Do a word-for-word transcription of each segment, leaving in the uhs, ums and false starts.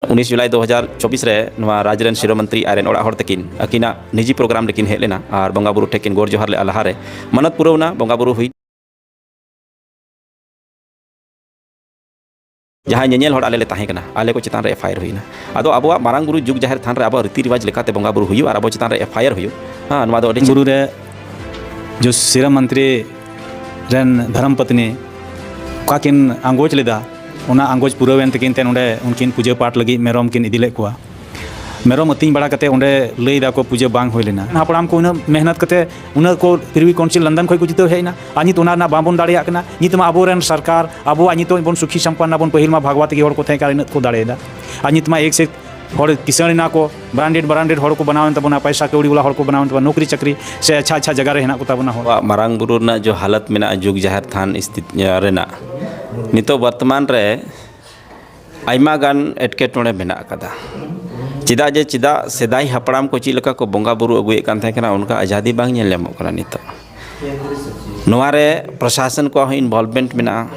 ᱩᱱᱤᱥ ᱡᱩᱞᱟᱭ ᱫᱩ ᱦᱟᱡᱟᱨ ᱪᱚᱵᱵᱤᱥ ᱨᱮ ᱱᱚᱣᱟ ᱨᱟᱡᱽ ᱨᱮᱱ ᱥᱤᱨᱟᱹ ᱢᱚᱱᱛᱨᱤ ᱟᱡ ᱨᱮᱱ ᱚᱲᱟᱜ ᱦᱚᱲ ᱛᱟᱹᱠᱤᱱ ᱟᱹᱠᱤᱱᱟᱜ ᱱᱤᱡᱤ ᱯᱨᱳᱜᱨᱟᱢ ᱨᱮᱠᱤᱱ ᱦᱮᱡ ᱞᱮᱱᱟ ᱟᱨ ᱵᱚᱸᱜᱟ ᱵᱩᱨᱩ ᱴᱷᱮᱱ ᱠᱤᱱ ᱜᱚᱰ ᱡᱚᱦᱟᱨ ᱞᱮᱫᱼᱟ᱾ ᱞᱟᱦᱟᱨᱮ ᱢᱟᱱᱚᱛ ᱯᱩᱨᱟᱹᱣ ᱮᱱᱟ, ᱵᱚᱸᱜᱟ ᱵᱩᱨᱩ ᱦᱩᱭ᱾ ᱡᱟᱦᱟᱸᱭ ᱧᱮᱧᱮᱞ ᱦᱚᱲ ᱟᱞᱮ ᱞᱮ ᱛᱟᱦᱮᱸ ᱠᱟᱱᱟ, ᱟᱞᱮ ᱠᱚ ᱪᱮᱛᱟᱱ ᱨᱮ ᱮᱯᱷ ᱟᱭ ᱟᱨ ᱦᱩᱭᱱᱟ᱾ ᱟᱫᱚ ᱟᱵᱚᱣᱟᱜ ᱢᱟᱨᱟᱝ ᱵᱩᱨᱩ ᱡᱩᱜᱽ ᱡᱟᱦᱮᱨ ᱛᱷᱟᱱ ᱨᱮ ᱟᱵᱚᱣᱟᱜ ᱨᱤᱛᱤ ᱨᱤᱣᱟᱡᱽ ᱞᱮᱠᱟᱛᱮ ᱵᱚᱸᱜᱟ ᱵᱩᱨᱩ ᱦᱩᱭᱩᱜ ᱟᱨ ᱟᱵᱚ ᱪᱮᱛᱟᱱ ᱨᱮ ᱮᱯᱷ ᱟᱭ ᱟᱨ ᱦᱩᱭᱩᱜ, ᱦᱮᱸ, ᱱᱚᱣᱟ ᱫᱚ ᱟᱹᱰᱤ ᱵᱩᱨᱩ ᱨᱮ ᱡᱚ ᱥᱤᱨᱟᱹ ᱢᱚᱱᱛᱨᱤ ᱨᱮᱱ ᱫᱷᱚᱨᱚᱢ ᱯᱚᱛᱱᱤ ᱚᱠᱟ ᱠᱤᱱ ᱟᱸᱜᱚᱪ ᱞᱮᱫᱟ, ᱚᱱᱟ ᱟᱸᱜᱚᱪ ᱯᱩᱨᱟᱹᱣᱮᱱ ᱛᱟᱹᱠᱤᱱ ᱛᱮ ᱱᱚᱰᱮ ᱩᱱᱠᱤᱱ ᱯᱩᱡᱟᱹ ᱯᱟᱴ ᱞᱟᱹᱜᱤᱫ ᱢᱮᱨᱚᱢ ᱠᱤᱱ ᱤᱫᱤ ᱞᱮᱫ ᱠᱚᱣᱟ᱾ ᱢᱮᱨᱚᱢ ᱟᱹᱛᱤᱧ ᱵᱟᱲᱟ ᱠᱟᱛᱮ ᱚᱸᱰᱮ ᱞᱟᱹᱭ ᱫᱟᱠᱚ ᱯᱩᱡᱟᱹ ᱵᱟᱝ ᱦᱩᱭ ᱞᱮᱱᱟ᱾ ᱦᱟᱯᱲᱟᱢ ᱠᱚ ᱩᱱᱟᱹᱜ ᱢᱮᱦᱱᱚᱛ ᱠᱟᱛᱮ ᱩᱱᱟᱹᱜ ᱠᱚ ᱯᱨᱤᱣᱤ ᱠᱟᱣᱩᱱᱥᱤᱞ ᱞᱚᱱᱰᱚᱱ ᱠᱷᱚᱱ ᱠᱚ ᱡᱤᱛᱟᱹᱣ ᱦᱮᱡ ᱮᱱᱟ, ᱟᱨ ᱱᱤᱛ ᱚᱱᱟ ᱨᱮᱱᱟᱜ ᱵᱟᱵᱚᱱ ᱫᱟᱲᱮᱭᱟᱜ ᱠᱟᱱᱟ᱾ ᱱᱤᱛ ᱢᱟ ᱟᱵᱚᱨᱮᱱ ᱥᱚᱨᱠᱟᱨ ᱟᱵᱚᱣᱟᱜ ᱧᱩᱛᱩᱢ ᱵᱚᱱ ᱥᱩᱠᱷᱤ ᱥᱚᱢᱯᱚᱱᱱᱟ ᱵᱚᱱ, ᱯᱟᱹᱦᱤᱞ ᱢᱟ ᱵᱷᱟᱜᱽᱣᱟᱛᱤ ᱜᱮ ᱦᱚᱲ ᱠᱚ ᱛᱟᱦᱮᱸ ᱠᱟᱱᱟ, ᱤᱱᱟᱹᱜ ᱠᱚ ᱫᱟᱲᱮᱭᱟᱫᱟ᱾ ᱟᱨ ᱱᱤᱛ ᱢᱟ ᱮᱠ ᱥᱮ ᱮᱠ ᱦᱚᱲ ᱠᱤᱥᱟᱹᱬ ᱮᱱᱟ ᱠᱚ, ᱵᱨᱟᱱᱰᱮᱰ ᱵᱨᱟᱱᱰᱮᱰ ᱦᱚᱲ ᱠᱚ ᱵᱮᱱᱟᱣᱮᱱ ᱛᱟᱵᱚᱱᱟ, ᱯᱟᱭᱥᱟ ᱠᱟᱹᱣᱰᱤ ᱣᱟᱞᱟ ᱦᱚᱲ ᱠᱚ ᱵᱮᱱᱟᱣᱮᱱ ᱛᱟᱵᱚᱱᱟ, ᱱᱚᱠᱨᱤ ᱪᱟᱹᱠᱨᱤ ᱥᱮ ᱟᱪᱪᱷᱟ ᱟᱪᱪᱷᱟ ᱡᱟᱭᱜᱟ ᱨᱮ ᱦᱮᱱᱟᱜ ᱠᱚ ᱛᱟᱵᱚᱱᱟ ᱦᱚᱲ᱾ ᱟᱵᱚᱣᱟᱜ ᱢᱟᱨᱟᱝ ᱵᱩᱨᱩ ᱨᱮᱱᱟᱜ ᱡᱚ ᱦᱟᱞᱚᱛ ᱢᱮᱱᱟᱜᱼᱟ ᱡᱩᱜᱽ ᱡᱟᱦᱮᱨ ᱛᱷᱟᱱ ᱥᱛᱷᱤᱛ ᱨᱮᱱᱟᱜ, ᱱᱤᱛᱚᱜ ᱵᱚᱨᱛᱚᱢᱟᱱ ᱨᱮ ᱟᱭᱢᱟ ᱜᱟᱱ ᱮᱴᱠᱮᱴᱚᱬᱮ ᱢᱮᱱᱟᱜ ᱟᱠᱟᱫᱟ᱾ ᱪᱮᱫᱟᱜ ᱡᱮ, ᱪᱮᱫᱟᱜ ᱥᱮᱫᱟᱭ ᱦᱟᱯᱲᱟᱢ ᱠᱚ ᱪᱮᱫ ᱞᱮᱠᱟ ᱠᱚ ᱵᱚᱸᱜᱟ ᱵᱩᱨᱩ ᱟᱹᱜᱩᱭᱮᱫ ᱠᱟᱱ ᱛᱟᱦᱮᱸ ᱠᱟᱱᱟ, ᱚᱱᱠᱟ ᱟᱡᱟᱫᱤ ᱵᱟᱝ ᱧᱮᱞ ᱧᱟᱢᱚᱜ ᱠᱟᱱᱟ ᱱᱤᱛᱚᱜ᱾ ᱱᱚᱣᱟ ᱨᱮ ᱯᱨᱚᱥᱟᱥᱚᱱ ᱠᱚᱣᱟᱜ ᱦᱚᱸ ᱤᱱᱵᱷᱚᱞᱵᱷᱢᱮᱱᱴ ᱢᱮᱱᱟᱜᱼᱟ᱾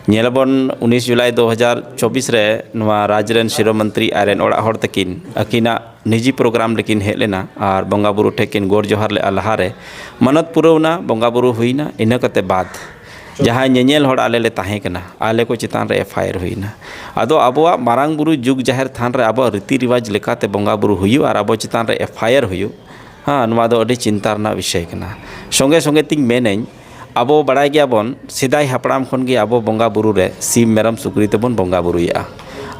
ᱧᱮᱞᱟᱵᱚᱱ, ᱩᱱᱤᱥ ᱡᱩᱞᱟᱭ ᱫᱩ ᱦᱟᱡᱟᱨ ᱪᱚᱵᱵᱤᱥ ᱨᱮ ᱱᱚᱣᱟ ᱨᱟᱡᱽ ᱨᱮᱱ ᱥᱤᱨᱟᱹ ᱢᱚᱱᱛᱨᱤ ᱟᱡ ᱨᱮᱱ ᱚᱲᱟᱜ ᱦᱚᱲ ᱛᱟᱹᱠᱤᱱ ᱟᱹᱠᱤᱱᱟᱜ ᱱᱤᱡᱤ ᱯᱨᱳᱜᱨᱟᱢ ᱨᱮᱠᱤᱱ ᱦᱮᱡ ᱞᱮᱱᱟ ᱟᱨ ᱵᱚᱸᱜᱟ ᱵᱩᱨᱩ ᱴᱷᱮᱱ ᱠᱤᱱ ᱜᱚᱰ ᱡᱚᱦᱟᱨ ᱞᱮᱫᱼᱟ᱾ ᱞᱟᱦᱟᱨᱮ ᱢᱟᱱᱚᱛ ᱯᱩᱨᱟᱹᱣ ᱮᱱᱟ, ᱵᱚᱸᱜᱟ ᱵᱩᱨᱩ ᱦᱩᱭᱱᱟ, ᱤᱱᱟᱹ ᱠᱟᱛᱮ ᱵᱟᱫ ᱡᱟᱦᱟᱸᱭ ᱧᱮᱧᱮᱞ ᱦᱚᱲ ᱟᱞᱮ ᱞᱮ ᱛᱟᱦᱮᱸ ᱠᱟᱱᱟ, ᱟᱞᱮ ᱠᱚ ᱪᱮᱛᱟᱱ ᱨᱮ ᱮᱯᱷ ᱟᱭ ᱟᱨ ᱦᱩᱭᱱᱟ᱾ ᱟᱫᱚ ᱟᱵᱚᱣᱟᱜ ᱢᱟᱨᱟᱝ ᱵᱩᱨᱩ ᱡᱩᱜᱽ ᱡᱟᱦᱮᱨ ᱛᱷᱟᱱ ᱨᱮ ᱟᱵᱚᱣᱟᱜ ᱨᱤᱛᱤ ᱨᱤᱣᱟᱡᱽ ᱞᱮᱠᱟᱛᱮ ᱵᱚᱸᱜᱟ ᱵᱩᱨᱩ ᱦᱩᱭᱩᱜ ᱟᱨ ᱟᱵᱚ ᱪᱮᱛᱟᱱ ᱨᱮ ᱮᱯᱷ ᱟᱭ ᱟᱨ ᱦᱩᱭᱩᱜ, ᱦᱮᱸ, ᱱᱚᱣᱟ ᱫᱚ ᱟᱹᱰᱤ ᱪᱤᱱᱛᱟ ᱨᱮᱱᱟᱜ ᱵᱤᱥᱚᱭ ᱠᱟᱱᱟ᱾ ᱥᱚᱸᱜᱮ ᱥᱚᱸᱜᱮ ᱛᱤᱧ ᱢᱮᱱᱟᱹᱧ, ᱟᱵᱚ ᱵᱟᱲᱟᱭ ᱜᱮᱭᱟᱵᱚᱱ, ᱥᱮᱫᱟᱭ ᱦᱟᱯᱲᱟᱢ ᱠᱷᱚᱱ ᱜᱮ ᱟᱵᱚ ᱵᱚᱸᱜᱟ ᱵᱩᱨᱩ ᱨᱮ ᱥᱤᱢ ᱢᱮᱨᱚᱢ ᱥᱩᱠᱨᱤ ᱛᱮᱵᱚᱱ ᱵᱚᱸᱜᱟ ᱵᱩᱨᱩᱭᱮᱫᱼᱟ᱾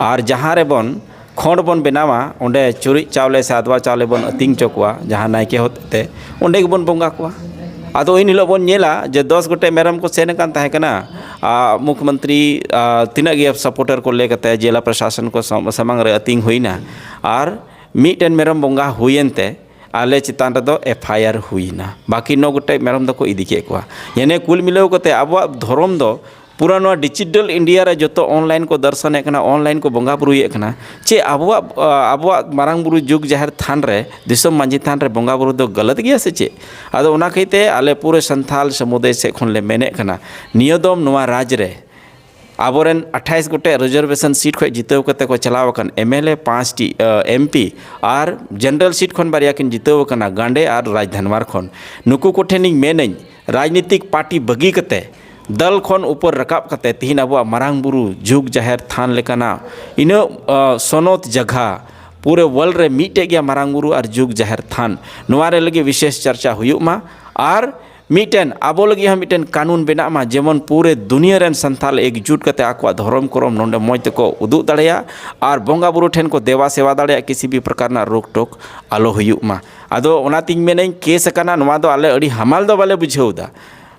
ᱟᱨ ᱡᱟᱦᱟᱸ ᱨᱮᱵᱚᱱ ᱠᱷᱚᱸᱰ ᱵᱚᱱ ᱵᱮᱱᱟᱣᱟ, ᱚᱸᱰᱮ ᱪᱩᱨᱩᱡ ᱪᱟᱣᱞᱮ ᱥᱮ ᱟᱫᱽᱣᱟ ᱪᱟᱣᱞᱮ ᱵᱚᱱ ᱟᱹᱛᱤᱧ ᱦᱚᱪᱚ ᱠᱚᱣᱟ, ᱡᱟᱦᱟᱸ ᱱᱟᱭᱠᱮ ᱦᱚᱛᱮᱛᱮ ᱚᱸᱰᱮ ᱜᱮᱵᱚᱱ ᱵᱚᱸᱜᱟ ᱠᱚᱣᱟ᱾ ᱟᱫᱚ ᱩᱱ ᱦᱤᱞᱳᱜ ᱵᱚᱱ ᱧᱮᱞᱟ ᱡᱮ ᱫᱚᱥ ᱜᱚᱴᱮᱡ ᱢᱮᱨᱚᱢ ᱠᱚ ᱥᱮᱱ ᱟᱠᱟᱱ ᱛᱟᱦᱮᱸ ᱠᱟᱱᱟ, ᱟᱨ ᱢᱩᱠᱷᱭᱚᱢᱚᱱᱛᱨᱤ, ᱟᱨ ᱛᱤᱱᱟᱹᱜ ᱜᱮ ᱥᱟᱯᱳᱨᱴᱟᱨ ᱠᱚ ᱞᱟᱹᱭ ᱠᱟᱛᱮ ᱡᱮᱞᱟ ᱯᱨᱚᱥᱟᱥᱚᱱ ᱠᱚ ᱥᱟᱢ-, ᱥᱟᱢᱟᱝ ᱨᱮ ᱟᱹᱛᱤᱧ ᱦᱩᱭᱱᱟ, ᱟᱨ ᱢᱤᱫᱴᱮᱱ ᱢᱮᱨᱚᱢ ᱵᱚᱸᱜᱟ ᱦᱩᱭᱮᱱ ᱛᱮ ᱟᱞᱮ ᱪᱮᱛᱟᱱ ᱨᱮᱫᱚ ᱮᱯᱷ ᱟᱭ ᱟᱨ ᱦᱩᱭᱱᱟ, ᱵᱟᱹᱠᱤ ᱱᱚ ᱜᱚᱴᱮᱡ ᱢᱮᱨᱚᱢ ᱫᱚᱠᱚ ᱤᱫᱤ ᱠᱮᱫ ᱠᱚᱣᱟ᱾ ᱮᱱᱮ ᱠᱩᱞ ᱢᱤᱞᱟᱹᱣ ᱠᱟᱛᱮ ᱟᱵᱚᱣᱟᱜ ᱫᱷᱚᱨᱚᱢ ᱫᱚ ᱯᱩᱨᱟᱹ ᱱᱚᱣᱟ ᱰᱤᱡᱤᱴᱟᱞ ᱤᱱᱰᱤᱭᱟ ᱨᱮ ᱡᱚᱛᱚ ᱚᱱᱞᱟᱭᱤᱱ ᱠᱚ ᱫᱚᱨᱥᱚᱱᱮᱫ ᱠᱟᱱᱟ, ᱚᱱᱞᱟᱭᱤᱱ ᱠᱚ ᱵᱚᱸᱜᱟ ᱵᱩᱨᱩᱭᱮᱫ ᱠᱟᱱᱟ᱾ ᱪᱮᱫ ᱟᱵᱚᱣᱟᱜ, ᱟᱵᱚᱣᱟᱜ ᱢᱟᱨᱟᱝ ᱵᱩᱨᱩ ᱡᱩᱜᱽ ᱡᱟᱦᱮᱨ ᱛᱷᱟᱱ ᱨᱮ, ᱫᱤᱥᱚᱢ ᱢᱟᱹᱡᱷᱤ ᱛᱷᱟᱱ ᱨᱮ ᱵᱚᱸᱜᱟ ᱵᱩᱨᱩ ᱫᱚ ᱜᱟᱞᱟᱛ ᱜᱮᱭᱟ ᱥᱮ ᱪᱮᱫ? ᱟᱫᱚ ᱚᱱᱟ ᱠᱷᱟᱹᱛᱤᱨ ᱛᱮ ᱟᱞᱮ ᱯᱩᱨᱟᱹ ᱥᱟᱱᱛᱟᱞ ᱥᱚᱢᱩᱫᱟᱭ ᱥᱮᱫ ᱠᱷᱚᱱ ᱞᱮ ᱢᱮᱱᱮᱫ ᱠᱟᱱᱟ, ᱱᱤᱭᱟᱹ ᱫᱚᱢ ᱱᱚᱣᱟ ᱨᱟᱡᱽ ᱨᱮ ᱟᱵᱚᱨᱮᱱ ᱟᱴᱷᱟᱭᱤᱥ ᱜᱚᱴᱮᱡ ᱨᱤᱡᱟᱨᱵᱷᱮᱥᱚᱱ ᱥᱤᱴ ᱠᱷᱚᱱ ᱡᱤᱛᱟᱹᱣ ᱠᱟᱛᱮ ᱠᱚ ᱪᱟᱞᱟᱣ ᱟᱠᱟᱱ ᱮᱢ ᱮᱞ ᱮ ᱯᱟᱸᱪᱴᱤ, ᱮᱢ ᱯᱤ, ᱟᱨ ᱡᱮᱱᱟᱨᱮᱞ ᱥᱤᱴ ᱠᱷᱚᱱ ᱵᱟᱨᱭᱟ ᱠᱤᱱ ᱡᱤᱛᱟᱹᱣ ᱟᱠᱟᱱᱟ, ᱜᱟᱸᱰᱮ ᱟᱨ ᱨᱟᱡᱽᱫᱷᱟᱱᱣᱟᱨ ᱠᱷᱚᱱ᱾ ᱱᱩᱠᱩ ᱠᱚᱴᱷᱮᱱᱤᱧ ᱢᱮᱱᱟᱹᱧ, ᱨᱟᱡᱽᱱᱤᱛᱤᱠ ᱯᱟᱨᱴᱤ ᱵᱟᱹᱜᱤ ᱠᱟᱛᱮ, ᱫᱚᱞ ᱠᱷᱚᱱ ᱩᱯᱚᱨ ᱨᱟᱠᱟᱵ ᱠᱟᱛᱮ ᱛᱤᱦᱤᱧ ᱟᱵᱚᱣᱟᱜ ᱢᱟᱨᱟᱝ ᱵᱩᱨᱩ, ᱡᱩᱜᱽ ᱡᱟᱦᱮᱨ ᱛᱷᱟᱱ ᱞᱮᱠᱟᱱᱟᱜ ᱤᱱᱟᱹᱜ, ᱟ, ᱥᱚᱱᱚᱛ ᱡᱟᱜᱟ ᱯᱩᱨᱟᱹ ᱣᱟᱨᱞᱰ ᱨᱮ ᱢᱤᱫᱴᱮᱡ ᱜᱮᱭᱟ ᱢᱟᱨᱟᱝ ᱵᱩᱨᱩ ᱟᱨ ᱡᱩᱜᱽ ᱡᱟᱦᱮᱨ ᱛᱷᱟᱱ᱾ ᱱᱚᱣᱟ ᱨᱮ ᱞᱟᱹᱜᱤᱫ ᱵᱤᱥᱮᱥ ᱪᱟᱨᱪᱟ ᱦᱩᱭᱩᱜ ᱢᱟ ᱟᱨ ᱢᱤᱫᱴᱮᱱ ᱟᱵᱚ ᱞᱟᱹᱜᱤᱫ ᱦᱚᱸ ᱢᱤᱫᱴᱮᱱ ᱠᱟᱹᱱᱩᱱ ᱵᱮᱱᱟᱜ ᱢᱟ, ᱡᱮᱢᱚᱱ ᱯᱩᱨᱟᱹ ᱫᱩᱱᱤᱭᱟᱹ ᱨᱮᱱ ᱥᱟᱱᱛᱟᱞ ᱮᱠᱡᱩᱴ ᱠᱟᱛᱮ ᱟᱠᱚᱣᱟᱜ ᱫᱷᱚᱨᱚᱢ ᱠᱚᱨᱚᱢ ᱱᱚᱰᱮ ᱢᱚᱡᱽ ᱛᱮᱠᱚ ᱩᱫᱩᱜ ᱫᱟᱲᱮᱭᱟᱜ ᱟᱨ ᱵᱚᱸᱜᱟ ᱵᱩᱨᱩ ᱴᱷᱮᱱ ᱠᱚ ᱫᱮᱵᱟ ᱥᱮᱵᱟ ᱫᱟᱲᱮᱭᱟᱜ, ᱠᱤᱥᱤ ᱵᱷᱤ ᱯᱨᱚᱠᱟᱨ ᱨᱮᱱᱟᱜ ᱨᱳᱠ ᱴᱳᱠ ᱟᱞᱚ ᱦᱩᱭᱩᱜ ᱢᱟ᱾ ᱟᱫᱚ ᱚᱱᱟᱛᱤᱧ ᱢᱮᱱᱟᱹᱧ, ᱠᱮᱥ ᱟᱠᱟᱱᱟ, ᱱᱚᱣᱟ ᱫᱚ ᱟᱞᱮ ᱟᱹᱰᱤ ᱦᱟᱢᱟᱞ ᱫᱚ ᱵᱟᱞᱮ ᱵᱩᱡᱷᱟᱹᱣ ᱮᱫᱟ᱾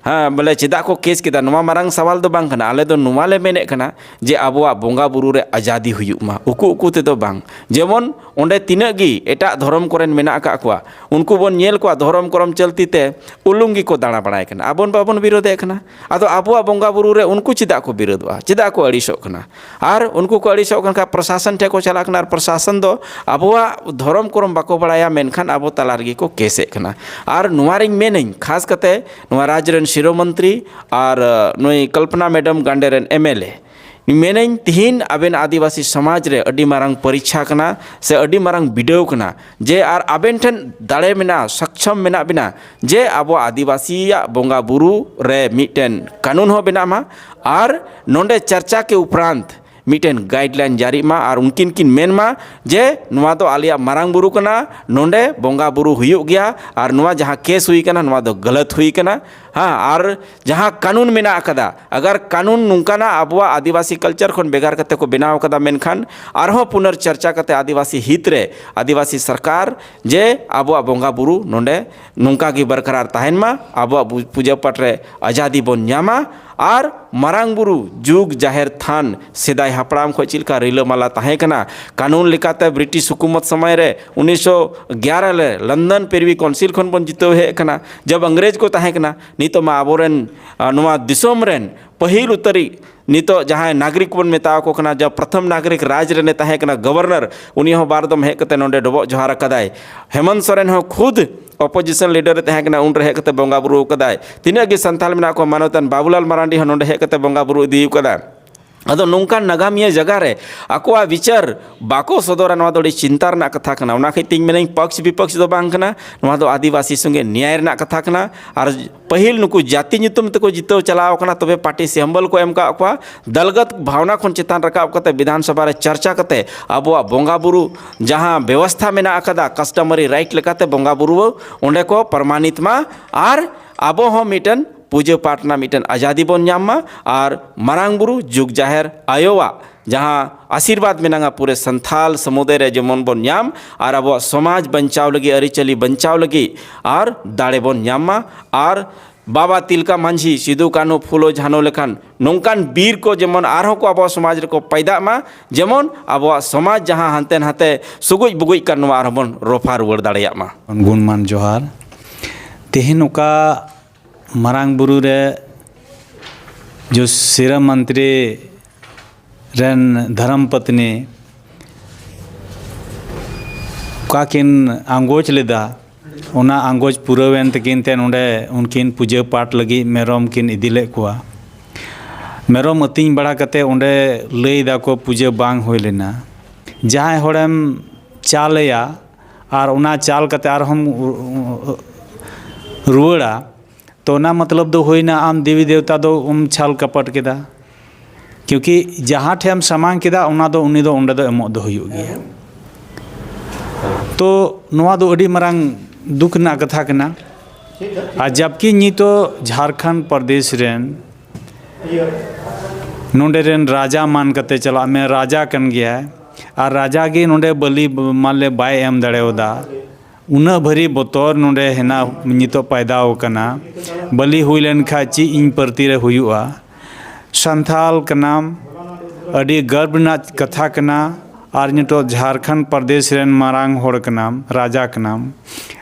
ᱦᱮᱸ, ᱵᱚᱞᱮ ᱪᱮᱫᱟᱜ ᱠᱚ ᱠᱮᱥ ᱠᱮᱫᱟ, ᱱᱚᱣᱟ ᱢᱟᱨᱟᱝ ᱥᱟᱣᱟᱞ ᱫᱚ ᱵᱟᱝ ᱠᱟᱱᱟ᱾ ᱟᱞᱮ ᱫᱚ ᱱᱚᱣᱟ ᱞᱮ ᱢᱮᱱᱮᱫ ᱠᱟᱱᱟ ᱡᱮ ᱟᱵᱚᱣᱟᱜ ᱵᱚᱸᱜᱟ ᱵᱩᱨᱩ ᱨᱮ ᱟᱡᱟᱫᱤ ᱦᱩᱭᱩᱜ ᱢᱟ, ᱩᱠᱩ ᱩᱠᱩ ᱛᱮᱫᱚ ᱵᱟᱝ᱾ ᱡᱮᱢᱚᱱ ᱚᱸᱰᱮ ᱛᱤᱱᱟᱹᱜ ᱜᱮ ᱮᱴᱟᱜ ᱫᱷᱚᱨᱚᱢ ᱠᱚᱨᱮᱱ ᱢᱮᱱᱟᱜ ᱟᱠᱟᱫ ᱠᱚᱣᱟ, ᱩᱱᱠᱩ ᱵᱚᱱ ᱧᱮᱞ ᱠᱚᱣᱟ ᱫᱷᱚᱨᱚᱢ ᱠᱚᱨᱚᱢ ᱪᱚᱞᱛᱤ ᱛᱮ ᱩᱞᱩᱝ ᱜᱮᱠᱚ ᱫᱟᱬᱟ ᱵᱟᱲᱟᱭ ᱠᱟᱱᱟ᱾ ᱟᱵᱚᱱ ᱵᱟᱵᱚᱱ ᱵᱤᱨᱳᱫᱷᱮᱫ ᱠᱟᱱᱟ᱾ ᱟᱫᱚ ᱟᱵᱚᱣᱟᱜ ᱵᱚᱸᱜᱟ ᱵᱩᱨᱩ ᱨᱮ ᱩᱱᱠᱩ ᱪᱮᱫᱟᱜ ᱠᱚ ᱵᱤᱨᱳᱫᱷᱚᱜᱼᱟ, ᱪᱮᱫᱟᱜ ᱠᱚ ᱟᱹᱲᱤᱥᱚᱜ ᱠᱟᱱᱟ? ᱟᱨ ᱩᱱᱠᱩ ᱠᱚ ᱟᱹᱲᱤᱥᱚᱜ ᱠᱟᱱ ᱠᱷᱟᱱ ᱯᱨᱚᱥᱟᱥᱚᱱ ᱴᱷᱮᱱ ᱠᱚ ᱪᱟᱞᱟᱜ ᱠᱟᱱᱟ, ᱟᱨ ᱯᱨᱚᱥᱟᱥᱚᱱ ᱫᱚ ᱟᱵᱚᱣᱟᱜ ᱫᱷᱚᱨᱚᱢ ᱠᱚᱨᱚᱢ ᱵᱟᱠᱚ ᱵᱟᱲᱟᱭᱟ, ᱢᱮᱱᱠᱷᱟᱱ ᱟᱵᱚ ᱛᱟᱞᱟ ᱨᱮᱜᱮ ᱠᱚ ᱠᱮᱥᱮᱫ ᱠᱟᱱᱟ᱾ ᱟᱨ ᱱᱚᱣᱟ ᱨᱤᱧ ᱢᱮᱱᱟᱹᱧ, ᱠᱷᱟᱥ ᱠᱟᱛᱮ ᱱᱚᱣᱟ ᱨᱟᱡᱽ ᱨᱮᱱ ᱥᱤᱨᱟᱹ ᱢᱚᱱᱛᱨᱤ ᱟᱨ, ᱟᱹ, ᱱᱩᱭ ᱠᱚᱞᱯᱚᱱᱟ ᱢᱮᱰᱟᱢ ᱜᱟᱱᱰᱮ ᱨᱮᱱ ᱮᱢ ᱮᱞ ᱮ, ᱢᱮᱱᱟᱹᱧ, ᱛᱤᱦᱤᱧ ᱟᱵᱮᱱ ᱟᱹᱫᱤᱵᱟᱹᱥᱤ ᱥᱚᱢᱟᱡᱽ ᱨᱮ ᱟᱹᱰᱤ ᱢᱟᱨᱟᱝ ᱯᱚᱨᱤᱪᱷᱟ ᱠᱟᱱᱟ ᱥᱮ ᱟᱹᱰᱤ ᱢᱟᱨᱟᱝ ᱵᱤᱰᱟᱹᱣ ᱠᱟᱱᱟ ᱡᱮ ᱟᱨ ᱟᱵᱮᱱ ᱴᱷᱮᱱ ᱫᱟᱲᱮ ᱢᱮᱱᱟᱜᱼᱟ, ᱥᱚᱠᱪᱷᱚᱢ ᱢᱮᱱᱟᱜ ᱵᱮᱱᱟ ᱡᱮ ᱟᱵᱚ ᱟᱹᱫᱤᱵᱟᱹᱥᱤᱭᱟᱜ ᱵᱚᱸᱜᱟ ᱵᱩᱨᱩ ᱨᱮ ᱢᱤᱫᱴᱮᱱ ᱠᱟᱹᱱᱩᱱ ᱦᱚᱸ ᱵᱮᱱᱟᱜ ᱢᱟ ᱟᱨ ᱱᱚᱰᱮ ᱪᱟᱨᱪᱟ ᱠᱮ ᱩᱯᱨᱟᱱᱛ ᱢᱤᱫᱴᱮᱱ ᱜᱟᱭᱤᱰᱞᱟᱭᱤᱱ ᱡᱟᱹᱨᱤᱜ ᱢᱟ ᱟᱨ ᱩᱱᱠᱤᱱ ᱠᱤᱱ ᱢᱮᱱ ᱢᱟ ᱡᱮ ᱱᱚᱣᱟ ᱫᱚ ᱟᱞᱮᱭᱟᱜ ᱢᱟᱨᱟᱝ ᱵᱩᱨᱩ ᱠᱟᱱᱟ, ᱱᱚᱰᱮ ᱵᱚᱸᱜᱟ ᱵᱩᱨᱩ ᱦᱩᱭᱩᱜ ᱜᱮᱭᱟ ᱟᱨ ᱱᱚᱣᱟ ᱡᱟᱦᱟᱸ ᱠᱮᱥ ᱦᱩᱭ ᱠᱟᱱᱟ, ᱱᱚᱣᱟ ᱫᱚ ᱜᱟᱹᱞᱟᱹᱛ ᱦᱩᱭ ᱠᱟᱱᱟ᱾ ᱦᱮᱸ, ᱟᱨ ᱡᱟᱦᱟᱸ ᱠᱟᱹᱱᱩᱱ ᱢᱮᱱᱟᱜ ᱟᱠᱟᱫᱟ, ᱟᱜᱟᱨ ᱠᱟᱹᱱᱩᱱ ᱱᱚᱝᱠᱟᱱᱟᱜ ᱟᱵᱚᱣᱟᱜ ᱟᱹᱫᱤᱵᱟᱹᱥᱤ ᱠᱟᱞᱪᱟᱨ ᱠᱷᱚᱱ ᱵᱷᱮᱜᱟᱨ ᱠᱟᱛᱮ ᱠᱚ ᱵᱮᱱᱟᱣ ᱟᱠᱟᱫᱟ, ᱢᱮᱱᱠᱷᱟᱱ ᱟᱨᱦᱚᱸ ᱯᱩᱱᱟᱨ ᱪᱟᱨᱪᱟ ᱠᱟᱛᱮ ᱟᱹᱫᱤᱵᱟᱹᱥᱤ ᱦᱤᱛ ᱨᱮ ᱟᱹᱫᱤᱵᱟᱹᱥᱤ ᱥᱚᱨᱠᱟᱨ ᱡᱮ ᱟᱵᱚᱣᱟᱜ ᱵᱚᱸᱜᱟ ᱵᱩᱨᱩ ᱱᱚᱰᱮ ᱱᱚᱝᱠᱟ ᱜᱮ ᱵᱚᱨᱠᱟᱨᱟᱨ ᱛᱟᱦᱮᱱ ᱢᱟ, ᱟᱵᱚᱣᱟᱜ ᱵᱩ-, ᱯᱩᱡᱟᱹ ᱯᱟᱴ ᱨᱮ ᱟᱡᱟᱫᱤ ᱵᱚᱱ ᱧᱟᱢᱟ ᱟᱨ ᱢᱟᱨᱟᱝ ᱵᱩᱨᱩ, ᱡᱩᱜᱽ ᱡᱟᱦᱮᱨ ᱛᱷᱟᱱ ᱥᱮᱫᱟᱭ ᱦᱟᱯᱲᱟᱢ ᱠᱷᱚᱱ ᱪᱮᱫ ᱞᱮᱠᱟ ᱨᱤᱞᱟᱹᱢᱟᱞᱟ ᱛᱟᱦᱮᱸ ᱠᱟᱱᱟ, ᱠᱟᱹᱱᱩᱱ ᱞᱮᱠᱟᱛᱮ ᱵᱨᱤᱴᱤᱥ ᱦᱩᱠᱩᱢᱚᱛ ᱥᱚᱢᱚᱭ ᱨᱮ ᱩᱱᱤᱥᱥᱚ ᱮᱜᱟᱨᱚ ᱨᱮ ᱞᱚᱱᱰᱚᱱ ᱯᱨᱤᱵᱷᱤ ᱠᱟᱣᱩᱱᱥᱤᱞ ᱠᱷᱚᱱ ᱵᱚᱱ ᱡᱤᱛᱟᱹᱣ ᱦᱮᱡ ᱟᱠᱟᱱᱟ, ᱡᱚᱵ ᱤᱝᱨᱮᱡᱽ ᱠᱚ ᱛᱟᱦᱮᱸ ᱠᱟᱱᱟ᱾ ᱱᱤᱛᱚᱜ ᱢᱟ ᱟᱵᱚᱨᱮᱱ, ᱟ, ᱱᱚᱣᱟ ᱫᱤᱥᱚᱢ ᱨᱮᱱ ᱯᱟᱹᱦᱤᱞ ᱩᱛᱟᱹᱨᱤᱡ ᱱᱤᱛᱚᱜ ᱡᱟᱦᱟᱸᱭ ᱱᱟᱜᱽᱨᱤᱠ ᱵᱚᱱ ᱢᱮᱛᱟᱣ ᱠᱚ ᱠᱟᱱᱟ, ᱡᱟ ᱯᱨᱚᱛᱷᱚᱢ ᱱᱟᱜᱽᱨᱤᱠ ᱨᱟᱡᱽ ᱨᱮᱱᱮ ᱛᱟᱦᱮᱸ ᱠᱟᱱᱟ, ᱜᱚᱵᱷᱚᱨᱱᱚᱨ, ᱩᱱᱤ ᱦᱚᱸ ᱵᱟᱨ ᱫᱚᱢ ᱦᱮᱡ ᱠᱟᱛᱮ ᱱᱚᱰᱮ ᱰᱚᱵᱚᱜ ᱡᱚᱦᱟᱨ ᱟᱠᱟᱫᱟᱭ᱾ ᱦᱮᱢᱚᱱᱛ ᱥᱚᱨᱮᱱ ᱦᱚᱸ ᱠᱷᱩᱫ ᱚᱯᱳᱡᱤᱥᱚᱱ ᱞᱤᱰᱟᱨ ᱮ ᱛᱟᱦᱮᱸ ᱠᱟᱱᱟ, ᱩᱱᱨᱮ ᱦᱮᱡ ᱠᱟᱛᱮ ᱵᱚᱸᱜᱟ ᱵᱩᱨᱩ ᱟᱠᱟᱫᱟᱭ᱾ ᱛᱤᱱᱟᱹᱜ ᱜᱮ ᱥᱟᱱᱛᱟᱲ ᱢᱮᱱᱟᱜ ᱠᱚᱣᱟ, ᱢᱟᱱᱚᱛᱟᱱ ᱵᱟᱵᱩᱞᱟᱞ ᱢᱟᱨᱟᱱᱰᱤ ᱦᱚᱸ ᱱᱚᱰᱮ ᱦᱮᱡ ᱠᱟᱛᱮ ᱵᱚᱸᱜᱟ ᱵᱩᱨᱩ ᱤᱫᱤ ᱟᱠᱟᱫᱟ᱾ ᱟᱫᱚ ᱱᱚᱝᱠᱟᱱ ᱱᱟᱜᱟᱢᱤᱭᱟᱹ ᱡᱟᱭᱜᱟ ᱨᱮ ᱟᱠᱚᱣᱟᱜ ᱵᱤᱪᱟᱹᱨ ᱵᱟᱠᱚ ᱥᱚᱫᱚᱨᱟ, ᱱᱚᱣᱟ ᱫᱚ ᱟᱹᱰᱤ ᱪᱤᱱᱛᱟ ᱨᱮᱱᱟᱜ ᱠᱟᱛᱷᱟ ᱠᱟᱱᱟ᱾ ᱚᱱᱟ ᱠᱷᱟᱹᱛᱤᱨ ᱛᱤᱧ ᱢᱮᱱᱟᱹᱧ, ᱯᱚᱠᱥ ᱵᱤᱯᱚᱠᱥ ᱫᱚ ᱵᱟᱝ ᱠᱟᱱᱟ, ᱱᱚᱣᱟ ᱫᱚ ᱟᱹᱫᱤᱵᱟᱹᱥᱤ ᱥᱚᱸᱜᱮ ᱱᱮᱭᱟᱭ ᱨᱮᱱᱟᱜ ᱠᱟᱛᱷᱟ ᱠᱟᱱᱟ᱾ ᱟᱨ ᱯᱟᱹᱦᱤᱞ ᱱᱩᱠᱩ ᱡᱟᱹᱛᱤ ᱧᱩᱛᱩᱢ ᱛᱮᱠᱚ ᱡᱤᱛᱟᱹᱣ ᱪᱟᱞᱟᱣ ᱠᱟᱱᱟ, ᱛᱚᱵᱮ ᱯᱟᱹᱴᱤ ᱥᱤᱢᱵᱚᱞ ᱠᱚ ᱮᱢ ᱠᱟᱜ ᱠᱚᱣᱟ᱾ ᱫᱟᱞᱜᱟᱛ ᱵᱷᱟᱣᱱᱟ ᱠᱷᱚᱱ ᱪᱮᱛᱟᱱ ᱨᱟᱠᱟᱵ ᱠᱟᱛᱮ, ᱵᱤᱫᱷᱟᱱ ᱥᱚᱵᱷᱟ ᱨᱮ ᱪᱟᱨᱪᱟ ᱠᱟᱛᱮ, ᱟᱵᱚᱣᱟᱜ ᱵᱚᱸᱜᱟ ᱵᱩᱨᱩ ᱡᱟᱦᱟᱸ ᱵᱮᱵᱚᱥᱛᱷᱟ ᱢᱮᱱᱟᱜ ᱟᱠᱟᱫᱟ, ᱠᱟᱥᱴᱚᱢᱟᱨᱤ ᱨᱟᱭᱤᱴ ᱞᱮᱠᱟᱛᱮ ᱵᱚᱸᱜᱟ ᱵᱩᱨᱩ ᱚᱸᱰᱮ ᱠᱚ ᱯᱨᱚᱢᱟᱱᱤᱛ ᱢᱟ, ᱟᱨ ᱟᱵᱚ ᱦᱚᱸ ᱢᱤᱫᱴᱮᱱ ᱯᱩᱡᱟᱹ ᱯᱟᱴ ᱨᱮᱱᱟᱜ ᱢᱤᱫᱴᱮᱱ ᱟᱡᱟᱫᱤ ᱵᱚᱱ ᱧᱟᱢ ᱢᱟ, ᱟᱨ ᱢᱟᱨᱟᱝ ᱵᱩᱨᱩ ᱡᱩᱜᱽ ᱡᱟᱦᱮᱨ ᱟᱭᱳᱣᱟᱜ ᱡᱟᱦᱟᱸ ᱟᱥᱤᱨᱵᱟᱫᱽ ᱢᱮᱱᱟᱜᱼᱟ, ᱯᱩᱨᱟᱹ ᱥᱟᱱᱛᱷᱟᱞ ᱥᱚᱢᱩᱫᱟᱭ ᱨᱮ ᱡᱮᱢᱚᱱ ᱵᱚᱱ ᱧᱟᱢ, ᱟᱨ ᱟᱵᱚᱣᱟᱜ ᱥᱚᱢᱟᱡᱽ ᱵᱟᱧᱪᱟᱣ ᱞᱟᱹᱜᱤᱫ, ᱟᱹᱨᱤᱪᱟᱹᱞᱤ ᱵᱟᱧᱪᱟᱣ ᱞᱟᱹᱜᱤᱫ ᱟᱨ ᱫᱟᱲᱮ ᱵᱚᱱ ᱧᱟᱢ ᱢᱟ, ᱟᱨ ᱵᱟᱵᱟ ᱛᱤᱞᱠᱟ ᱢᱟᱹᱡᱷᱤ, ᱥᱤᱫᱩ ᱠᱟᱹᱱᱦᱩ, ᱯᱷᱩᱞᱳ ᱡᱷᱟᱱᱳ ᱞᱮᱠᱟᱱ ᱱᱚᱝᱠᱟᱱ ᱵᱤᱨ ᱠᱚ ᱡᱮᱢᱚᱱ ᱟᱨᱦᱚᱸ ᱠᱚ ᱟᱵᱚᱣᱟᱜ ᱥᱚᱢᱟᱡᱽ ᱨᱮᱠᱚ ᱯᱟᱭᱫᱟᱜ ᱢᱟ, ᱡᱮᱢᱚᱱ ᱟᱵᱚᱣᱟᱜ ᱥᱚᱢᱟᱡᱽ ᱡᱟᱦᱟᱸ ᱦᱟᱱᱛᱮ ᱱᱟᱛᱮ ᱥᱩᱜᱩᱡ ᱵᱩᱜᱩᱡ ᱠᱟᱱ, ᱱᱚᱣᱟ ᱟᱨᱦᱚᱸ ᱵᱚᱱ ᱨᱚᱯᱷᱟ ᱨᱩᱣᱟᱹᱲ ᱫᱟᱲᱮᱭᱟᱜ ᱢᱟ᱾ ᱜᱩᱱᱢᱟᱱ ᱡᱚᱦᱟᱨ᱾ ᱛᱮᱦᱮᱧ ᱚᱠᱟ ᱢᱟᱨᱟᱝ ᱵᱩᱨᱩ ᱨᱮ ᱡᱚ ᱥᱤᱨᱟᱹ ᱢᱚᱱᱛᱨᱤ ᱨᱮᱱ ᱫᱷᱚᱨᱚᱢ ᱯᱚᱛᱱᱤ ᱚᱠᱟ ᱠᱤᱱ ᱟᱸᱜᱚᱪ ᱞᱮᱫᱟ, ᱚᱱᱟ ᱟᱸᱜᱚᱪ ᱯᱩᱨᱟᱹᱣᱮᱱ ᱛᱟᱹᱠᱤᱱ ᱛᱮ ᱱᱚᱰᱮ ᱩᱱᱠᱤᱱ ᱯᱩᱡᱟᱹ ᱯᱟᱴ ᱞᱟᱹᱜᱤᱫ ᱢᱮᱨᱚᱢ ᱠᱤᱱ ᱤᱫᱤ ᱞᱮᱫ ᱠᱚᱣᱟ᱾ ᱢᱮᱨᱚᱢ ᱟᱹᱛᱤᱧ ᱵᱟᱲᱟ ᱠᱟᱛᱮ ᱚᱸᱰᱮ ᱞᱟᱹᱭ ᱫᱟᱠᱚ ᱯᱩᱡᱟᱹ ᱵᱟᱝ ᱦᱩᱭ ᱞᱮᱱᱟ᱾ ᱡᱟᱦᱟᱸᱭ ᱦᱚᱲᱮᱢ ᱪᱟᱞ ᱟᱭᱟ ᱟᱨ ᱚᱱᱟ ᱪᱟᱞ ᱠᱟᱛᱮ ᱟᱨᱦᱚᱸᱢ ᱨᱩᱣᱟᱹᱲᱟ, ᱛᱚ ᱚᱱᱟ ᱢᱚᱛᱞᱚᱵ ᱫᱚ ᱦᱩᱭᱱᱟ ᱟᱢ ᱫᱮᱵᱤ ᱫᱮᱣᱛᱟ ᱫᱚ ᱩᱢ ᱪᱷᱟᱞ ᱠᱟᱯᱟᱴ ᱠᱮᱫᱟ᱾ ᱠᱤᱭᱩᱠᱤ ᱡᱟᱦᱟᱸ ᱴᱷᱮᱱ ᱮᱢ ᱥᱟᱢᱟᱝ ᱠᱮᱫᱟ, ᱚᱱᱟ ᱫᱚ ᱩᱱᱤ ᱫᱚ ᱚᱸᱰᱮ ᱫᱚ ᱮᱢᱚᱜ ᱫᱚ ᱦᱩᱭᱩᱜ ᱜᱮᱭᱟ᱾ ᱛᱚ ᱱᱚᱣᱟ ᱫᱚ ᱟᱹᱰᱤ ᱢᱟᱨᱟᱝ ᱫᱩᱠ ᱨᱮᱱᱟᱜ ᱠᱟᱛᱷᱟ ᱠᱟᱱᱟ᱾ ᱟᱨ ᱡᱟᱵᱠᱤ ᱱᱤᱛᱚᱜ ᱡᱷᱟᱲᱠᱷᱚᱸᱰ ᱯᱨᱚᱫᱮᱥ ᱨᱮᱱ ᱱᱚᱰᱮ ᱨᱮᱱ ᱨᱟᱡᱟ ᱢᱟᱱ ᱠᱟᱛᱮ ᱪᱟᱞᱟᱜ ᱢᱮ, ᱨᱟᱡᱟ ᱠᱟᱱ ᱜᱮᱭᱟᱭ, ᱟᱨ ᱨᱟᱡᱟ ᱜᱮ ᱱᱚᱰᱮ ᱵᱟᱹᱞᱤ ᱢᱟᱞᱮ ᱵᱟᱭ ᱮᱢ ᱫᱟᱲᱮᱣᱟᱫᱟ᱾ ᱩᱱᱟᱹᱜ ᱵᱷᱟᱹᱨᱤ ᱵᱚᱛᱚᱨ ᱱᱚᱰᱮ ᱦᱮᱱᱟᱜ, ᱱᱤᱛᱚᱜ ᱯᱟᱭᱫᱟᱣ ᱟᱠᱟᱱᱟ᱾ ᱵᱟᱹᱞᱤ ᱦᱩᱭ ᱞᱮᱱ ᱠᱷᱟᱡ ᱪᱮᱫ ᱤᱧ ᱯᱟᱹᱨᱛᱤ ᱨᱮ ᱦᱩᱭᱩᱜᱼᱟ? ᱥᱟᱱᱛᱷᱟᱞ ᱠᱟᱱᱟᱢ, ᱟᱹᱰᱤ ᱜᱚᱨᱵ ᱨᱮᱱᱟᱜ ᱠᱟᱛᱷᱟ ᱠᱟᱱᱟ᱾ ᱟᱨ ᱱᱤᱛᱚᱜ ᱡᱷᱟᱲᱠᱷᱚᱸᱰ ᱯᱨᱚᱫᱮᱥ ᱨᱮᱱ ᱢᱟᱨᱟᱝ ᱦᱚᱲ ᱠᱟᱱᱟᱢ, ᱨᱟᱡᱟ ᱠᱟᱱᱟᱢ,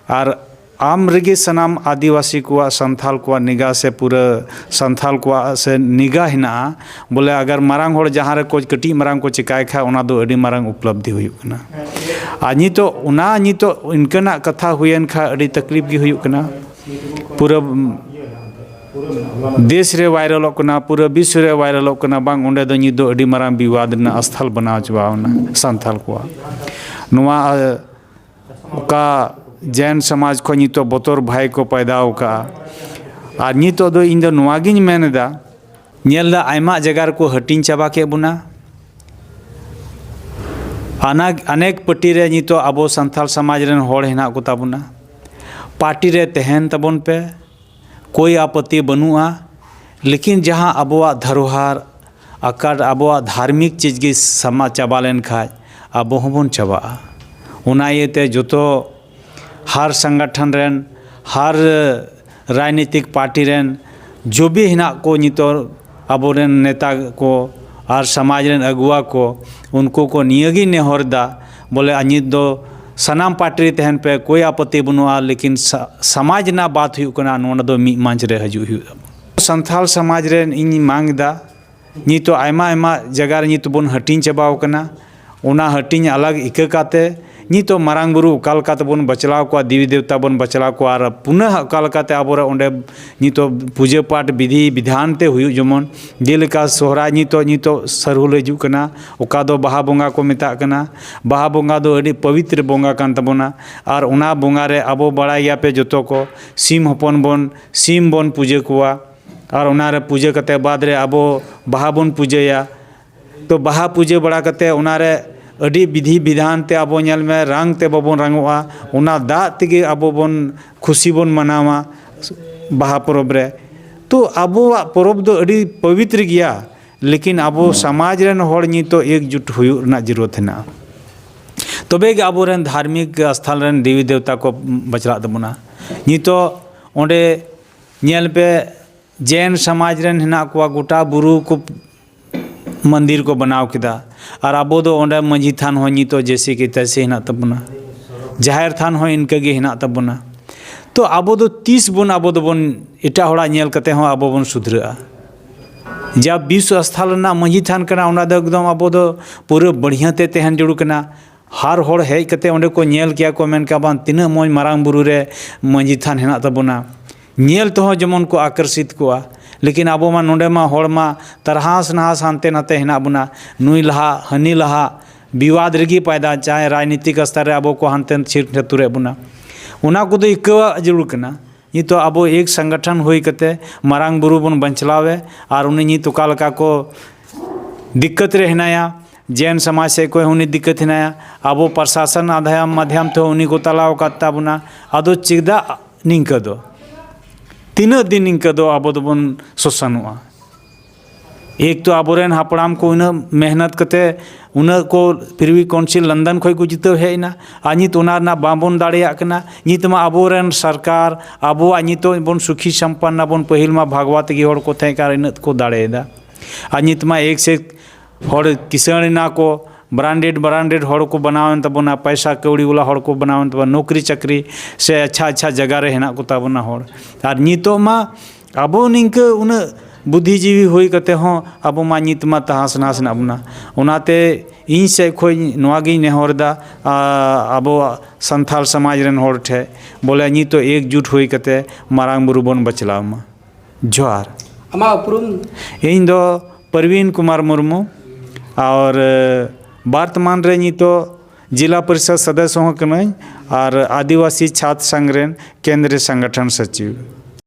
ᱟᱨ ᱟᱢ ᱨᱮᱜᱮ ᱥᱟᱱᱟᱢ ᱟᱹᱫᱤᱵᱟᱹᱥᱤ ᱠᱚᱣᱟᱜ, ᱥᱟᱱᱛᱷᱟᱞ ᱠᱚᱣᱟᱜ ᱱᱤᱜᱟᱦ ᱥᱮ ᱯᱩᱨᱟᱹ ᱥᱟᱱᱛᱷᱟᱞ ᱠᱚᱣᱟᱜ ᱥᱮ ᱱᱤᱜᱟᱦ ᱦᱮᱱᱟᱜᱼᱟ᱾ ᱵᱚᱞᱮ ᱟᱜᱟᱨ ᱢᱟᱨᱟᱝ ᱦᱚᱲ ᱡᱟᱦᱟᱸ ᱨᱮ ᱠᱚ ᱠᱟᱹᱴᱤᱡ ᱢᱟᱨᱟᱝ ᱠᱚ ᱪᱤᱠᱟᱭ ᱠᱷᱟᱡ, ᱚᱱᱟ ᱫᱚ ᱟᱹᱰᱤ ᱢᱟᱨᱟᱝ ᱩᱯᱞᱚᱵᱽᱫᱷᱤ ᱦᱩᱭᱩᱜ ᱠᱟᱱᱟ᱾ ᱟᱨ ᱱᱤᱛᱚᱜ ᱚᱱᱟ, ᱱᱤᱛᱚᱜ ᱤᱱᱠᱟᱹᱱᱟᱜ ᱠᱟᱛᱷᱟ ᱦᱩᱭᱮᱱ ᱠᱷᱟᱡ ᱟᱹᱰᱤ ᱛᱟᱠᱞᱤᱯ ᱜᱮ ᱦᱩᱭᱩᱜ ᱠᱟᱱᱟ᱾ ᱯᱩᱨᱟᱹ ᱫᱮᱥ ᱨᱮ ᱵᱷᱟᱭᱨᱟᱞᱚᱜ ᱠᱟᱱᱟ, ᱯᱩᱨᱟᱹ ᱵᱤᱥᱥᱚ ᱨᱮ ᱵᱷᱟᱭᱨᱟᱞᱚᱜ ᱠᱟᱱᱟ, ᱵᱟᱝ, ᱚᱸᱰᱮ ᱫᱚ ᱱᱤᱛ ᱫᱚ ᱟᱹᱰᱤ ᱢᱟᱨᱟᱝ ᱵᱤᱵᱟᱫ ᱨᱮᱱᱟᱜ ᱥᱛᱷᱟᱞ ᱵᱮᱱᱟᱣ ᱪᱟᱵᱟᱣᱱᱟ ᱥᱟᱱᱛᱟᱞ ᱠᱚᱣᱟᱜ᱾ ᱱᱚᱣᱟ, ᱟᱸ, ᱚᱠᱟ ᱡᱮᱱ ᱥᱚᱢᱟᱡᱽ ᱠᱷᱚᱱ ᱱᱤᱛᱚᱜ ᱵᱚᱛᱚᱨ ᱵᱷᱟᱭ ᱠᱚ ᱯᱟᱭᱫᱟ ᱟᱠᱟᱫᱼᱟ᱾ ᱟᱨ ᱱᱤᱛᱚᱜ ᱫᱚ ᱤᱧ ᱫᱚ ᱱᱚᱣᱟ ᱜᱤᱧ ᱢᱮᱱ ᱮᱫᱟ, ᱧᱮᱞ ᱮᱫᱟ ᱟᱭᱢᱟ ᱡᱟᱭᱜᱟ ᱨᱮᱠᱚ ᱦᱟᱹᱴᱤᱧ ᱪᱟᱵᱟ ᱠᱮᱫ ᱵᱚᱱᱟ᱾ ᱟᱱᱟᱜ-, ᱟᱱᱮᱠ ᱯᱟᱹᱴᱤ ᱨᱮ ᱱᱤᱛᱚᱜ ᱟᱵᱚ ᱥᱟᱱᱛᱟᱲ ᱥᱚᱢᱟᱡᱽ ᱨᱮᱱ ᱦᱚᱲ ᱦᱮᱱᱟᱜ ᱠᱚ ᱛᱟᱵᱚᱱᱟ᱾ ᱯᱟᱨᱴᱤ ᱨᱮ ᱛᱟᱦᱮᱱ ᱛᱟᱵᱚᱱ ᱯᱮ, ᱠᱳᱭ ᱟᱯᱚᱛᱛᱤ ᱵᱟᱹᱱᱩᱜᱼᱟ᱾ ᱞᱮᱠᱤᱱ ᱡᱟᱦᱟᱸ ᱟᱵᱚᱣᱟᱜ ᱫᱷᱟᱨᱚᱦᱟᱨ, ᱟᱠᱟᱨ, ᱟᱵᱚᱣᱟᱜ ᱫᱷᱟᱨᱢᱤᱠ ᱪᱤᱡᱽ ᱜᱮ ᱥᱟᱢᱟ ᱪᱟᱵᱟ ᱞᱮᱱ ᱠᱷᱟᱡ ᱟᱵᱚ ᱦᱚᱸᱵᱚᱱ ᱪᱟᱵᱟᱜᱼᱟ᱾ ᱚᱱᱟ ᱤᱭᱟᱹᱛᱮ ᱡᱚᱛᱚ ᱦᱟᱨ ᱥᱚᱝᱜᱚᱴᱷᱚᱱ ᱨᱮᱱ, ᱦᱟᱨ ᱨᱟᱡᱽᱱᱤᱛᱤᱠ ᱯᱟᱨᱴᱤ ᱨᱮᱱ ᱡᱚᱵᱤ ᱦᱮᱱᱟᱜ ᱠᱚ ᱱᱤᱛᱚᱜ ᱟᱵᱚᱨᱮᱱ ᱱᱮᱛᱟ ᱠᱚ ᱟᱨ ᱥᱚᱢᱟᱡᱽ ᱨᱮᱱ ᱟᱹᱜᱩᱣᱟ ᱠᱚ, ᱩᱱᱠᱩ ᱠᱚ ᱱᱤᱭᱟᱹᱜᱤᱧ ᱱᱮᱦᱚᱨ ᱮᱫᱟ, ᱵᱚᱞᱮ ᱱᱤᱛ ᱫᱚ ᱥᱟᱱᱟᱢ ᱯᱟᱨᱴᱤ ᱨᱮ ᱛᱟᱦᱮᱱ ᱯᱮ, ᱠᱳᱭ ᱟᱯᱚᱛᱛᱤ ᱵᱟᱹᱱᱩᱜᱼᱟ, ᱞᱮᱠᱤᱱ ᱥᱟ-, ᱥᱚᱢᱟᱡᱽ ᱨᱮᱱᱟᱜ ᱵᱟᱛ ᱦᱩᱭᱩᱜ ᱠᱟᱱᱟ, ᱱᱚᱣᱟ ᱫᱚ ᱢᱤᱫ ᱢᱚᱧᱪ ᱨᱮ ᱦᱤᱡᱩᱜ ᱦᱩᱭᱩᱜ ᱛᱟᱵᱚᱱᱟ᱾ ᱥᱟᱱᱛᱟᱲ ᱥᱚᱢᱟᱡᱽ ᱨᱮ ᱤᱧ ᱢᱟᱝ ᱮᱫᱟ, ᱱᱤᱛᱚᱜ ᱟᱭᱢᱟ ᱟᱭᱢᱟ ᱡᱟᱭᱜᱟ ᱨᱮ ᱱᱤᱛᱚᱜ ᱵᱚᱱ ᱦᱟᱹᱴᱤᱧ ᱪᱟᱵᱟᱣ ᱠᱟᱱᱟ᱾ ᱚᱱᱟ ᱦᱟᱹᱴᱤᱧ ᱟᱞᱟᱜᱽ ᱤᱠᱟᱹ ᱠᱟᱛᱮ ᱱᱤᱛᱚᱜ ᱢᱟᱨᱟᱝ ᱵᱩᱨᱩ ᱚᱠᱟ ᱞᱮᱠᱟ ᱛᱮᱵᱚᱱ ᱵᱟᱪᱞᱟᱣ ᱠᱚᱣᱟ, ᱫᱮᱵᱤ ᱫᱮᱵᱛᱟ ᱵᱚᱱ ᱵᱟᱪᱞᱟᱣ ᱠᱚᱣᱟ, ᱟᱨ ᱯᱩᱱᱟᱹ ᱚᱠᱟ ᱞᱮᱠᱟᱛᱮ ᱟᱵᱚᱨᱮ ᱚᱸᱰᱮ ᱱᱤᱛᱚᱜ ᱯᱩᱡᱟᱹ ᱯᱟᱴ ᱵᱤᱫᱷᱤ ᱵᱤᱫᱷᱟᱱ ᱛᱮ ᱦᱩᱭᱩᱜ, ᱡᱮᱢᱚᱱ ᱡᱮᱞᱮᱠᱟ ᱥᱚᱦᱨᱟᱭ ᱱᱤᱛᱚᱜ, ᱱᱤᱛᱚᱜ ᱥᱟᱹᱨᱦᱩᱞ ᱦᱤᱡᱩᱜ ᱠᱟᱱᱟ, ᱚᱠᱟ ᱫᱚ ᱵᱟᱦᱟ ᱵᱚᱸᱜᱟ ᱠᱚ ᱢᱮᱛᱟᱜ ᱠᱟᱱᱟ᱾ ᱵᱟᱦᱟ ᱵᱚᱸᱜᱟ ᱫᱚ ᱟᱹᱰᱤ ᱯᱚᱵᱤᱛᱨᱚ ᱵᱚᱸᱜᱟ ᱠᱟᱱ ᱛᱟᱵᱚᱱᱟ, ᱟᱨ ᱚᱱᱟ ᱵᱚᱸᱜᱟ ᱨᱮ ᱟᱵᱚ ᱵᱟᱲᱟᱭ ᱜᱮᱭᱟᱯᱮ ᱡᱚᱛᱚ ᱠᱚ, ᱥᱤᱢ ᱦᱚᱯᱚᱱ ᱵᱚᱱ, ᱥᱤᱢ ᱵᱚᱱ ᱯᱩᱡᱟᱹ ᱠᱚᱣᱟ᱾ ᱟᱨ ᱚᱱᱟᱨᱮ ᱯᱩᱡᱟᱹ ᱠᱟᱛᱮ ᱵᱟᱫᱽ ᱨᱮ ᱟᱵᱚ ᱵᱟᱦᱟ ᱵᱚᱱ ᱯᱩᱡᱟᱹᱭᱟ᱾ ᱛᱚ ᱵᱟᱦᱟ ᱯᱩᱡᱟᱹ ᱵᱟᱲᱟ ᱠᱟᱛᱮ ᱚᱱᱟᱨᱮ ᱟᱹᱰᱤ ᱵᱤᱫᱷᱤ ᱵᱤᱫᱷᱟᱱ ᱛᱮ ᱟᱵᱚ ᱧᱮᱞ ᱢᱮ ᱨᱟᱝ ᱛᱮ ᱵᱟᱵᱚᱱ ᱨᱟᱝᱚᱜᱼᱟ, ᱚᱱᱟ ᱫᱟᱜ ᱛᱮᱜᱮ ᱟᱵᱚ ᱵᱚᱱ ᱠᱷᱩᱥᱤ ᱵᱚᱱ ᱢᱟᱱᱟᱣᱟ ᱵᱟᱦᱟ ᱯᱚᱨᱚᱵᱽ ᱨᱮ᱾ ᱛᱚ ᱟᱵᱚᱣᱟᱜ ᱯᱚᱨᱚᱵᱽ ᱫᱚ ᱟᱹᱰᱤ ᱯᱚᱵᱤᱛᱨ ᱜᱮᱭᱟ, ᱞᱮᱠᱤᱱ ᱟᱵᱚ ᱥᱚᱢᱟᱡᱽ ᱨᱮᱱ ᱦᱚᱲ ᱱᱤᱛᱚᱜ ᱮᱠᱡᱩᱴ ᱦᱩᱭᱩᱜ ᱨᱮᱱᱟᱜ ᱡᱟᱹᱨᱩᱲ ᱦᱮᱱᱟᱜᱼᱟ, ᱛᱚᱵᱮ ᱜᱮ ᱟᱵᱚᱨᱮᱱ ᱫᱷᱟᱨᱢᱤᱠ ᱥᱛᱷᱟᱱ ᱨᱮᱱ ᱫᱮᱵᱤ ᱫᱮᱵᱛᱟ ᱠᱚ ᱵᱟᱪᱞᱟᱜ ᱛᱟᱵᱚᱱᱟ᱾ ᱱᱤᱛᱚᱜ ᱚᱸᱰᱮ ᱧᱮᱞ ᱯᱮ, ᱡᱮᱱ ᱥᱚᱢᱟᱡᱽ ᱨᱮᱱ ᱦᱮᱱᱟᱜ ᱠᱚᱣᱟ, ᱜᱚᱴᱟ ᱵᱩᱨᱩ ᱠᱚ ᱢᱚᱱᱫᱤᱨ ᱠᱚ ᱵᱮᱱᱟᱣ ᱠᱮᱫᱟ, ᱟᱨ ᱟᱵᱚ ᱫᱚ ᱚᱸᱰᱮ ᱢᱟᱹᱡᱷᱤ ᱛᱷᱟᱱ ᱦᱚᱸ ᱱᱤᱛᱚᱜ ᱡᱮᱥᱮ ᱠᱤ ᱛᱮᱥᱮ ᱦᱮᱱᱟᱜ ᱛᱟᱵᱚᱱᱟ, ᱡᱟᱦᱮᱨ ᱛᱷᱟᱱ ᱦᱚᱸ ᱤᱱᱠᱟᱹ ᱜᱮ ᱦᱮᱱᱟᱜ ᱛᱟᱵᱚᱱᱟ᱾ ᱛᱚ ᱟᱵᱚ ᱫᱚ ᱛᱤᱥ ᱵᱚᱱ, ᱟᱵᱚ ᱫᱚᱵᱚᱱ ᱮᱴᱟᱜ ᱦᱚᱲᱟᱜ ᱧᱮᱞ ᱠᱟᱛᱮ ᱦᱚᱸ ᱟᱵᱚ ᱵᱚᱱ ᱥᱩᱫᱷᱨᱟᱹᱜᱼᱟ? ᱡᱟ ᱵᱤᱥᱥᱚ ᱥᱛᱷᱟᱱ ᱨᱮᱱᱟᱜ ᱢᱟᱹᱡᱷᱤ ᱛᱷᱟᱱ ᱠᱟᱱᱟ, ᱚᱱᱟ ᱫᱚ ᱮᱠᱫᱚᱢ ᱟᱵᱚ ᱫᱚ ᱯᱩᱨᱟᱹ ᱵᱟᱹᱲᱦᱤᱭᱟᱹ ᱛᱮ ᱛᱟᱦᱮᱱ ᱡᱟᱹᱨᱩᱲ ᱠᱟᱱᱟ᱾ ᱦᱟᱨ ᱦᱚᱲ ᱦᱮᱡ ᱠᱟᱛᱮ ᱚᱸᱰᱮ ᱠᱚ ᱧᱮᱞ ᱠᱮᱭᱟ ᱠᱚ, ᱢᱮᱱ ᱠᱮᱭᱟ, "ᱵᱟᱝ, ᱛᱤᱱᱟᱹᱜ ᱢᱚᱡᱽ ᱢᱟᱨᱟᱝ ᱵᱩᱨᱩ ᱨᱮ ᱢᱟᱹᱡᱷᱤ ᱛᱷᱟᱱ ᱦᱮᱱᱟᱜ ᱛᱟᱵᱚᱱᱟ, ᱧᱮᱞ ᱛᱮᱦᱚᱸ ᱡᱮᱢᱚᱱ ᱠᱚ ᱟᱠᱚᱨᱥᱤᱛ ᱠᱚᱜᱼᱟ᱾ ᱞᱮᱠᱤᱱ ᱟᱵᱚ ᱢᱟ ᱱᱚᱰᱮ ᱢᱟ ᱦᱚᱲ ᱢᱟ ᱛᱟᱨᱦᱟᱥ ᱱᱟᱦᱟᱥ ᱦᱟᱱᱛᱮ ᱱᱟᱛᱮ ᱦᱮᱱᱟᱜ ᱵᱚᱱᱟ, ᱱᱩᱭ ᱞᱟᱦᱟ ᱦᱟᱹᱱᱤ ᱞᱟᱦᱟ, ᱵᱤᱣᱟᱫ ᱨᱮᱜᱮ ᱯᱟᱭᱫᱟ, ᱪᱟᱦᱮ ᱨᱟᱡᱽᱱᱤᱛᱤᱠ ᱥᱛᱚᱨ ᱨᱮ ᱟᱵᱚ ᱠᱚ ᱦᱟᱱᱛᱮ ᱪᱷᱤᱨ ᱪᱷᱟᱹᱛᱩᱨᱮᱫ ᱵᱚᱱᱟ᱾ ᱚᱱᱟ ᱠᱚᱫᱚ ᱤᱠᱟᱹᱣᱟᱜ ᱡᱟᱹᱨᱩᱲ ᱠᱟᱱᱟ᱾ ᱱᱤᱛᱚᱜ ᱟᱵᱚ ᱮᱠ ᱥᱚᱝᱜᱚᱴᱷᱚᱱ ᱦᱩᱭ ᱠᱟᱛᱮ ᱢᱟᱨᱟᱝ ᱵᱩᱨᱩ ᱵᱚᱱ ᱵᱟᱧᱪᱟᱣᱮ, ᱟᱨ ᱩᱱᱤ ᱱᱤᱛ ᱚᱠᱟ ᱞᱮᱠᱟ ᱠᱚ ᱫᱤᱠᱠᱟᱛ ᱨᱮ ᱦᱮᱱᱟᱭᱟ, ᱡᱮᱱ ᱥᱚᱢᱟᱡᱽ ᱥᱮᱫ ᱠᱷᱚᱱ ᱦᱚᱸ ᱩᱱᱤ ᱫᱤᱠᱠᱟᱛ ᱦᱮᱱᱟᱭᱟ, ᱟᱵᱚ ᱯᱨᱚᱥᱟᱥᱚᱱ ᱟᱫᱷᱟᱭᱟᱢ ᱢᱟᱫᱷᱭᱟᱢ ᱛᱮᱦᱚᱸ ᱩᱱᱤ ᱠᱚ ᱛᱟᱞᱟᱣ ᱟᱠᱟᱫ ᱛᱟᱵᱚᱱᱟ᱾ ᱟᱫᱚ ᱪᱮᱫᱟᱜ ᱱᱤᱝᱠᱟᱹ ᱫᱚ? ᱛᱤᱱᱟᱹᱜ ᱫᱤᱱ ᱱᱤᱝᱠᱟᱹ ᱫᱚ ᱟᱵᱚ ᱫᱚᱵᱚᱱ ᱥᱳᱥᱟᱱᱚᱜᱼᱟ? ᱮᱠ ᱛᱚ ᱟᱵᱚᱨᱮᱱ ᱦᱟᱯᱲᱟᱢ ᱠᱚ ᱩᱱᱟᱹᱜ ᱢᱮᱦᱱᱚᱛ ᱠᱟᱛᱮ ᱩᱱᱟᱹᱜ ᱠᱚ ᱯᱨᱤᱵᱷᱤ ᱠᱟᱣᱩᱱᱥᱤᱞ ᱞᱚᱱᱰᱚᱱ ᱠᱷᱚᱱ ᱠᱚ ᱡᱤᱛᱟᱹᱣ ᱦᱮᱡ ᱮᱱᱟ, ᱟᱨ ᱱᱤᱛ ᱚᱱᱟ ᱨᱮᱱᱟᱜ ᱵᱟᱵᱚᱱ ᱫᱟᱲᱮᱭᱟᱜ ᱠᱟᱱᱟ᱾ ᱱᱤᱛ ᱢᱟ ᱟᱵᱚᱨᱮᱱ ᱥᱚᱨᱠᱟᱨ ᱟᱵᱚᱣᱟᱜ ᱱᱤᱛᱚᱜ ᱵᱚᱱ ᱥᱩᱠᱷᱤ ᱥᱚᱢᱯᱚᱱᱱᱟ ᱵᱚᱱ, ᱯᱟᱹᱦᱤᱞ ᱢᱟ ᱵᱷᱟᱜᱽᱣᱟ ᱛᱮᱜᱮ ᱦᱚᱲ ᱠᱚ ᱛᱟᱦᱮᱸ ᱠᱟᱱ, ᱤᱱᱟᱹᱜ ᱠᱚ ᱫᱟᱲᱮᱭᱟᱫᱟ᱾ ᱟᱨ ᱱᱤᱛ ᱢᱟ ᱮᱠ ᱥᱮ ᱮᱠ ᱦᱚᱲ ᱠᱤᱥᱟᱹᱬ ᱮᱱᱟ ᱠᱚ, ᱵᱨᱟᱱᱰᱮᱰ ᱵᱨᱟᱱᱰᱮᱰ ᱦᱚᱲ ᱠᱚ ᱵᱮᱱᱟᱣᱮᱱ ᱛᱟᱵᱚᱱᱟ, ᱯᱚᱭᱥᱟ ᱠᱟᱹᱣᱰᱤ ᱵᱟᱞᱟ ᱦᱚᱲ ᱠᱚ ᱵᱮᱱᱟᱣᱮᱱ ᱛᱟᱵᱚᱱᱟ, ᱱᱚᱠᱨᱤ ᱪᱟᱹᱠᱨᱤ ᱥᱮ ᱟᱪᱪᱷᱟ ᱟᱪᱪᱷᱟ ᱡᱟᱭᱜᱟ ᱨᱮ ᱦᱮᱱᱟᱜ ᱠᱚ ᱛᱟᱵᱚᱱᱟ ᱦᱚᱲ᱾ ᱟᱨ ᱱᱤᱛᱚᱜ ᱢᱟ ᱟᱵᱚ ᱱᱤᱝᱠᱟᱹ ᱩᱱᱟᱹᱜ ᱵᱩᱫᱽᱫᱷᱤᱡᱤᱵᱤ ᱦᱩᱭ ᱠᱟᱛᱮ ᱦᱚᱸ ᱟᱵᱚ ᱢᱟ ᱱᱤᱛ ᱢᱟ ᱛᱟᱦᱟᱥ ᱱᱟᱦᱟᱥ ᱦᱮᱱᱟᱜ ᱵᱚᱱᱟ᱾ ᱚᱱᱟᱛᱮ ᱤᱧ ᱥᱮᱫ ᱠᱷᱚᱱ ᱱᱚᱣᱟ ᱜᱤᱧ ᱱᱮᱦᱚᱨ ᱮᱫᱟ, ᱟ, ᱟᱵᱚᱣᱟᱜ ᱥᱟᱱᱛᱟᱲ ᱥᱚᱢᱟᱡᱽ ᱨᱮᱱ ᱦᱚᱲ ᱴᱷᱮᱱ, ᱵᱚᱞᱮ ᱱᱤᱛᱚᱜ ᱮᱠᱡᱩᱴ ᱦᱩᱭ ᱠᱟᱛᱮ ᱢᱟᱨᱟᱝ ᱵᱩᱨᱩ ᱵᱚᱱ ᱵᱟᱪᱞᱟᱣ ᱢᱟ᱾ ᱡᱚᱦᱟᱨ᱾ ᱟᱢᱟᱜ ᱩᱯᱨᱩᱢ? ᱤᱧ ᱫᱚ ᱯᱨᱚᱵᱤᱱ ᱠᱩᱢᱟᱨ ᱢᱩᱨᱢᱩ, ᱟᱨ ᱵᱚᱨᱛᱚᱢᱟᱱ ᱨᱮ ᱱᱤᱛᱚᱜ ᱡᱤᱞᱟ ᱯᱚᱨᱤᱥᱚᱫ ᱥᱚᱫᱚᱥᱥᱚ ᱦᱚᱸ ᱠᱟᱹᱱᱟᱹᱧ ᱟᱨ ᱟᱹᱫᱤᱵᱟᱹᱥᱤ ᱪᱷᱟᱛᱨ ᱥᱚᱝᱜᱷ ᱨᱮᱱ ᱠᱮᱱᱫᱨᱤᱭᱚ ᱥᱚᱝᱜᱚᱴᱷᱚᱱ ᱥᱚᱪᱤᱵᱽ᱾